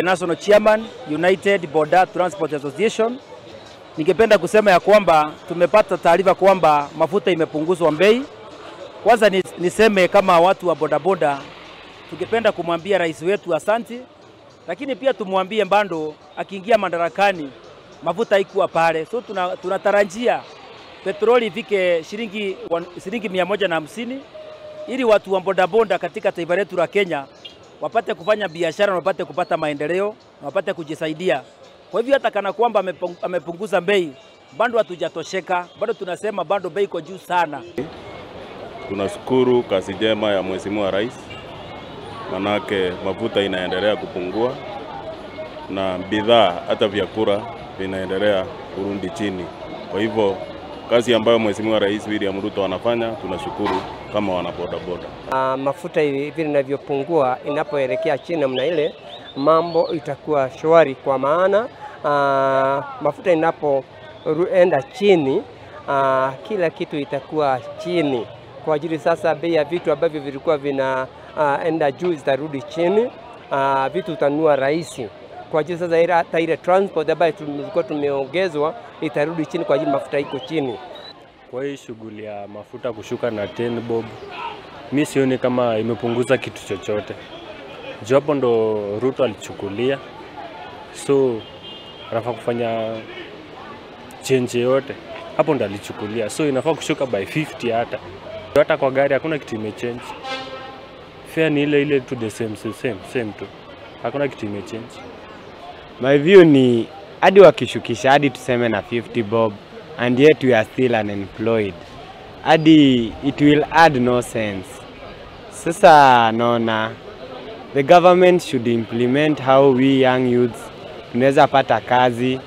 National Chairman, United Boda Transport Association. Ningependa kusema ya kwamba tumepata taarifa kwamba mafuta imepunguzwa bei. Kwanza niseme kama watu wa bodaboda tungependa kumwambia rais wetu asanti, lakini pia tumwambie bado akiingia madarakani mafuta haikuwa pale. So tunatarajia petroli ifike shilingi 150 ili watu wa bodaboda katika taifa letu la Kenya wapate kufanya biashara na wapate kupata maendeleo na wapate kujisaidia. Kwa hivyo hata kana kwamba amepunguza bei, bado hatujatosheka, bado tunasema bado bei iko juu sana. Tunashukuru kazi njema ya Mheshimiwa Rais, manake mafuta inaendelea kupungua na bidhaa hata vyakula vinaendelea kurudi chini. Kwa hivyo kazi ambayo Mheshimiwa Rais William Ruto anafanya tunashukuru kama wana bodaboda. Mafuta hivi vinavyopungua inapoelekea chini namna ile, mambo itakuwa shwari, kwa maana mafuta inapoenda chini kila kitu itakuwa chini. Kwa ajili sasa bei ya vitu ambavyo vilikuwa vinaenda juu zitarudi chini, vitu utanunua rahisi. Kwa ajili sasa hata ile transport ambayo tulikuwa tumeongezwa itarudi chini kwa ajili mafuta iko chini. Kwa hii shughuli ya mafuta kushuka na 10 bob, mimi sioni kama imepunguza kitu chochote. Juu hapo ndo Ruto alichukulia, so anafaa kufanya change yote. Hapo ndo alichukulia, so inafaa kushuka by 50 hata. Hata kwa gari hakuna kitu imechange. Fare ni ile ile tu, the same tu. Hakuna kitu imechange. My view ni hadi wakishukisha hadi tuseme na 50 bob, and yet we are still unemployed. Hadi it will add no sense. Sasa naona the government should implement how we young youths tunaweza pata kazi.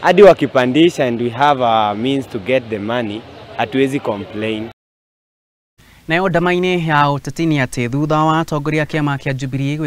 Hadi wakipandisha and we have a means to get the money, hatuwezi complain. Nayo ndama-inĩ ya ũteti nĩ atĩ thutha wa atongoria a kĩama kĩa Jubilee.